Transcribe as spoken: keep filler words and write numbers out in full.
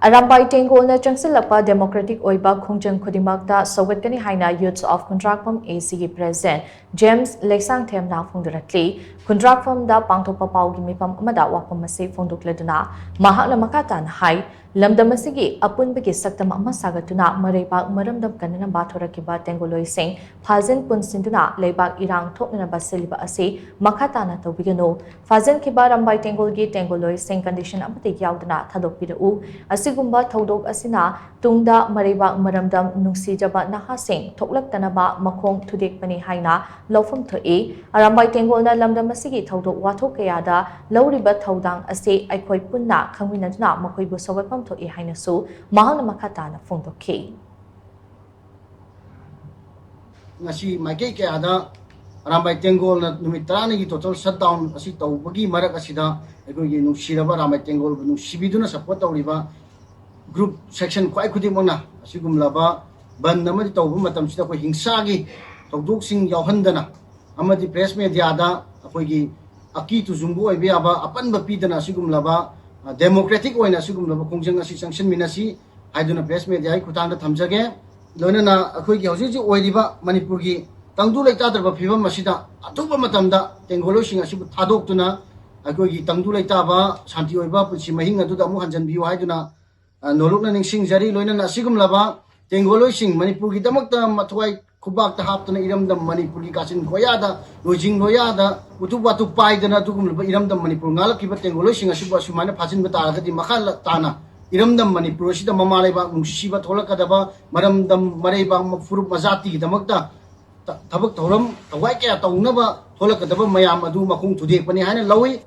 Arambai ꯇꯦꯡꯒꯣꯜꯅ ꯆꯪꯁꯤꯜꯂꯛꯄ democratic ꯑꯣꯏꯕ ꯈꯣꯡꯖꯪ ꯈꯨꯗꯤꯡꯃꯛꯇ ꯁꯧꯒꯠꯀꯅꯤ ꯍꯥꯏꯅ Youths of ꯈꯨꯟꯗ꯭ꯔꯥꯛꯐꯝ ACꯒꯤ President James ꯂꯩꯁꯥꯡꯊꯦꯝꯅ ꯐꯣꯡꯗꯣꯔꯛꯂꯤ꯫ ꯈꯨꯟꯗ꯭ꯔꯥꯛꯐꯝꯗ ꯄꯥꯡꯊꯣꯛꯄ ꯄꯥꯎꯒꯤ ꯃꯤꯐꯝ ꯑꯃꯗ ꯋꯥꯐꯝ ꯑꯁꯤ ꯐꯣꯡꯗꯣꯛꯂꯗꯨꯅ ꯃꯍꯥꯛꯅ ꯃꯈꯥ ꯇꯥꯅ ꯍꯥꯏ, ꯂꯝꯗꯝ ꯑꯁꯤꯒꯤ ꯑꯄꯨꯟꯕꯒꯤ ꯁꯛꯇꯝ ꯑꯃ ꯁꯥꯒꯠꯇꯨꯅ ꯃꯔꯩꯕꯥꯛ ꯃꯔꯝꯗꯝ ꯀꯟꯅꯅꯕ ꯊꯣꯔꯛꯈꯤꯕ ꯇꯦꯡꯒꯣꯂꯣꯏꯁꯤꯡ ꯐꯥꯖꯤꯟ ꯄꯨꯟꯁꯤꯟꯗꯨꯅ ꯂꯩꯕꯥꯛ ꯏꯔꯥꯡ ꯊꯣꯛꯅꯅꯕ ꯁꯤꯜꯂꯤꯕ ꯑꯁꯤ ꯃꯈꯥ ꯇꯥꯅ ꯇꯧꯕꯤꯒꯅꯨ꯫ ꯐꯥꯖꯤꯟꯈꯤꯕ ꯑꯔꯥꯝꯕꯥꯏ ꯇꯦꯡꯒꯣꯜꯒꯤ ꯇꯦꯡꯒꯣꯂꯣꯏꯁꯤꯡ condition ꯑꯃꯠꯇ ꯌꯥꯎꯗꯅ ꯊꯥꯗꯣꯛꯄꯤꯔꯛꯎ꯫ ꯑꯁꯤꯒꯨꯝꯕ ꯊꯧꯗꯣꯛ ꯑꯁꯤꯅ ꯇꯨꯡꯗ ꯃꯔꯩꯕꯥꯛ ꯃꯔꯝꯗꯝ ꯅꯨꯡꯁꯤꯖꯕ ꯅꯍꯥꯁꯤꯡ ꯊꯣꯛꯂꯛꯇꯅꯕ ꯃꯈꯣꯡ ꯊꯨꯗꯦꯛꯄꯅꯤ ꯍꯥꯏꯅ ꯂꯧꯐꯝ ꯊꯣꯛꯏ꯫ ꯑꯔꯥꯝꯕꯥꯏ ꯇꯦꯡꯒꯣꯜꯅ ꯂꯝꯗꯝ ꯑꯁꯤꯒꯤ ꯊꯧꯗꯣꯛ ꯋꯥꯊꯣꯛ ꯀꯌꯥꯗ ꯂꯧꯔꯤꯕ ꯊꯧꯗꯥꯡ ꯑꯁꯤ ꯑꯩꯈꯣꯏ ꯄꯨꯟꯅ ꯈꯪꯃꯤꯟꯅꯗꯨꯅ ꯃꯈꯣꯏꯕꯨ ꯁꯧꯒꯠꯐꯝ ꯊꯣꯛꯏ ꯍꯥꯏꯅꯁꯨ ꯃꯍꯥꯛꯅ ꯃꯈꯥ ꯇꯥꯅ ꯐꯣꯡꯗꯣꯛꯈꯤ꯫ ꯉꯁꯤ ꯃꯥꯏꯀꯩ ꯀꯌꯥꯗ ꯑꯔꯥꯝꯕꯥꯏ ꯇꯦꯡꯒꯣꯜꯅ ꯅꯨꯃꯤꯠ ꯇꯔꯥꯅꯤꯒꯤ total shutdown ꯑꯁꯤ ꯇꯧꯕꯒꯤ ꯃꯔꯛ ꯑꯁꯤꯗ ꯑꯩꯈꯣꯏꯒꯤ ꯅꯨꯡꯁꯤꯔꯕ ꯑꯔꯥꯝꯕꯥꯏ ꯇꯦꯡꯒꯣꯜꯕꯨ ꯅꯨꯡꯁꯤꯕꯤꯗꯨꯅ support ꯇꯧꯔꯤꯕ group section ꯈ꯭ꯋꯥꯏ ꯈꯨꯗꯤꯡꯃꯛꯅ ꯑꯁꯤꯒꯨꯝꯂꯕ ꯕꯟ ꯑꯃꯗꯤ ꯇꯧꯕ ꯃꯇꯝꯁꯤꯗ ꯑꯩꯈꯣꯏ ꯍꯤꯡꯁꯥꯒꯤ ꯊꯧꯗꯣꯛꯁꯤꯡ ꯌꯥꯎꯍꯟꯗꯅ ꯑꯃꯗꯤ press mediaꯗ ꯑꯩꯈꯣꯏꯒꯤ ꯑꯀꯤ ꯇꯨꯖꯨꯡꯕ ꯑꯣꯏꯕ ꯌꯥꯕ ꯑꯄꯟꯕ ꯄꯤꯗꯅ ꯑꯁꯤꯒꯨꯝꯂꯕ, ꯑ, democratic ꯑꯣꯏꯅ ꯑꯁꯤꯒꯨꯝꯂꯕ ꯈꯣꯡꯖꯪ ꯑꯁꯤ ꯆꯪꯁꯤꯟꯃꯤꯟꯅꯁꯤ ꯍꯥꯏꯗꯨꯅ press mediaꯒꯤ ꯈꯨꯠꯊꯥꯡꯗ ꯊꯝꯖꯒꯦ꯫ ꯂꯣꯏꯅꯅ ꯑꯩꯈꯣꯏꯒꯤ ꯍꯧꯖꯤꯛ ꯍꯧꯖꯤꯛ ꯑꯣꯏꯔꯤꯕ ꯃꯅꯤꯄꯨꯔꯒꯤ ꯇꯪꯗꯨ ꯂꯩꯇꯥꯗ꯭ꯔꯕ ꯐꯤꯕꯝ ꯑꯁꯤꯗ ꯑꯊꯨꯕ ꯃꯇꯝꯗ ꯇꯦꯡꯒꯣꯂꯣꯏꯁꯤꯡ ꯑꯁꯤꯕꯨ ꯊꯥꯗꯣꯛꯇꯨꯅ ꯑꯩꯈꯣꯏꯒꯤ ꯇꯪꯗꯨ ꯂꯩꯇꯥꯕ ꯁꯥꯟꯇꯤ ꯑꯣꯏꯕ ꯄꯨꯟꯁꯤ ꯃꯍꯤꯡ ꯑꯗꯨꯗ ꯑꯃꯨꯛ ꯍꯟꯖꯤꯟꯕꯤꯌꯨ ꯍꯥꯏꯗꯨꯅ, ꯑ, ꯅꯣꯂꯨꯛꯅ ꯅꯤꯡꯁꯤꯡꯖꯔꯤ꯫ ꯂꯣꯏꯅꯅ ꯑꯁꯤꯒꯨꯝꯂꯕ ꯇꯦꯡꯒꯣꯂꯣꯏꯁꯤꯡ ꯃꯅꯤꯄꯨꯔꯒꯤꯗꯃꯛꯇ ꯃꯊ꯭ꯋꯥꯏ ꯈꯨꯕꯥꯛꯇ ꯍꯥꯞꯇꯅ ꯏꯔꯝꯗꯝ ꯃꯅꯤꯄꯨꯔꯒꯤ ꯀꯥꯆꯤꯟ ꯀꯣꯌꯥꯗ, ꯂꯣꯏꯖꯤꯡ ꯂꯣꯌꯥꯗ ꯎꯇꯨꯞ ꯋꯥꯇꯨꯞ ꯄꯥꯏꯗꯅ ꯑꯗꯨꯒꯨꯝꯂꯕ ꯏꯔꯝꯗꯝ ꯃꯅꯤꯄꯨꯔ ꯉꯥꯛꯂꯛꯈꯤꯕ ꯇꯦꯡꯒꯣꯂꯣꯏꯁꯤꯡ ꯑꯁꯤꯕꯨ ꯑꯁꯨꯃꯥꯏꯅ ꯐꯥꯖꯤꯟꯕ ꯇꯥꯔꯒꯗꯤ ꯃꯈꯥ ꯇꯥꯅ ꯏꯔꯝꯗꯝ ꯃꯅꯤꯄꯨꯔ ꯑꯁꯤꯗ ꯃꯃꯥ ꯂꯩꯕꯥꯛ ꯅꯨꯡꯁꯤꯕ ꯊꯣꯛꯂꯛꯀꯗꯕ, ꯃꯔꯝꯗꯝ ꯃꯔꯩꯕꯥꯛ ꯐꯨꯔꯨꯞ ꯃꯖꯥꯇꯤꯒꯤꯗꯃꯛꯇ ꯊ-, ꯊꯕꯛ ꯊꯧꯔꯝ ꯊꯋꯥꯏ ꯀꯌꯥ ꯇꯧꯅꯕ ꯊꯣꯛꯂꯛꯀꯗꯕ ꯃꯌꯥꯝ ꯑꯗꯨ ꯃꯈꯣꯡ ꯊꯨꯗꯦꯛꯄꯅꯤ ꯍꯥꯏꯅ ꯂꯧꯏ꯫